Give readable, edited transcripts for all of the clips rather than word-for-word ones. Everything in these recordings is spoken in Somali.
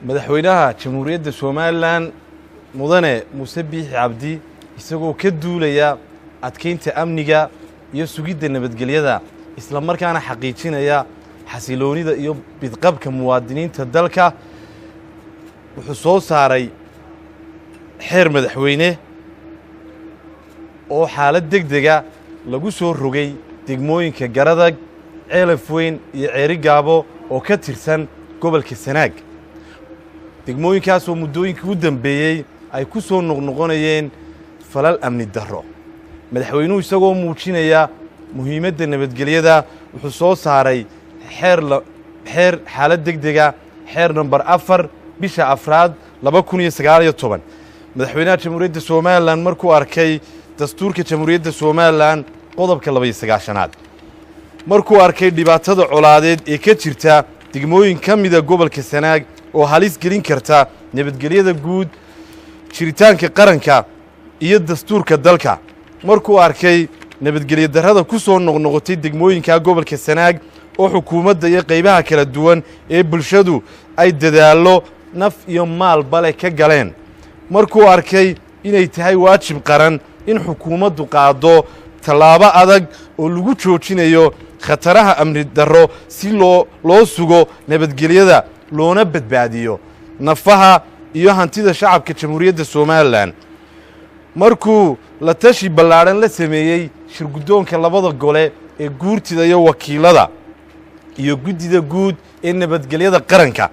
Madaxweynaha Jamhuuriyadda Somaliland, Mudane Muuse Biixi Cabdi, isagoo ka duulaya adkeynta amniga iyo sugidda nabadgelyada, isla markaana xaqiijinaya xasiloonida iyo bidqabka muwaadiniinta dalka, wuxuu soo saaray xeer madaxweyne oo xaalad deg dega lagu soo rogay degmooyinka Garadag, Ceelaf Weyn iyo Ceeri Gaabo oo ka tirsan gobolka Sanaag, degmooyinkaasoo muddooyinkii u dambeeyey ay ku soo noqnoqonayeen falal amni darro. Madaxweynuhu, isagoo muujinaya muhiimadda nabadgelyada, wuxuu soo saaray xeer xaalad deg dega, xeer nambar 4, bisha afraad, 2019. Madaxweynaha Jamhuuriyadda Somaliland markuu arkay dastuurka Jamhuuriyadda Somaliland qodobka 92aad, markuu arkay dhibaatada colaadeed ee ka jirta degmooyin ka mida gobolka Sanaag oo halis gelin karta nabadgelyada guud, jiritaanka qaranka iyo dastuurka dalka, markuu arkay nabadgelyo darrada ku soo noqnoqotay degmooyinka gobolka Sanaag oo xukuumadda iyo qaybaha kala duwan ee bulshadu ay dadaallo naf iyo maalbale ka galeen, markuu arkay inay tahay waajib qaran in xukuumaddu qaaddo tallaabo adag oo lagu joojinayo khataraha amni darro si loo sugo nabadgelyada loona badbaadiyo nafaha iyo hantida shacabka Jamhuuriyadda Somaliland, markuu la tashi ballaadhan la sameeyey shirguddoonka labada gole ee guurtida iyo wakiilada iyo guddida guud ee nabadgelyada qaranka,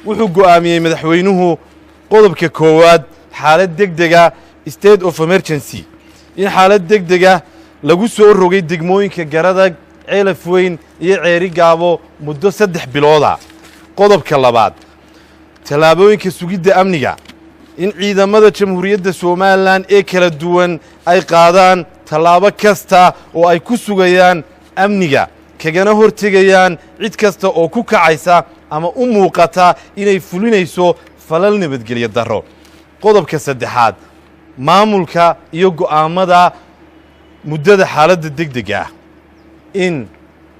wuxuu go'aamiyey madaxweynuhu: qodobka koowaad, xaalad deg dega, state of emergency, in xaalad deg dega lagu soo rogay degmooyinka Garadag, Ceelaf Weyn iyo Ceeri Gaabo muddo 3 bilooda. Qodobka labaad, tallaabooyinka sugidda amniga, in ciidamada Jamhuuriyadda Somaliland ee kala duwan ay qaadaan tallaabo kasta oo ay ku sugayaan amniga, kagana hortegayaan cid kasta oo ku kacaysa ama u muuqata inay fulinayso falal nabadgelyo darro. Qodobka saddexaad, maamulka iyo go'aammada muddada xaaladda degdega ah, in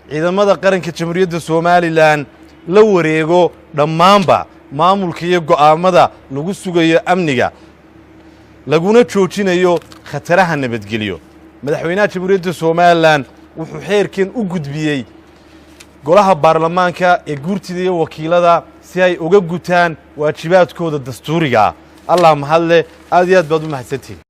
ciidamada qaranka Jamhuuriyadda Somaliland la wareego dhammaanba maamulka iyo go'aammada lagu sugayo amniga, laguna joojinayo khataraha nabadgelyo. Madaxweynaha Jamhuuriyadda Somaliland wuxuu xeerkan u gudbiyey golaha baarlamaanka ee guurtida iyo wakiilada si ay uga gutaan waajibaadkooda dastuuriga ah. Allah mahadle, aad iyo aad baad u mahadsantihin.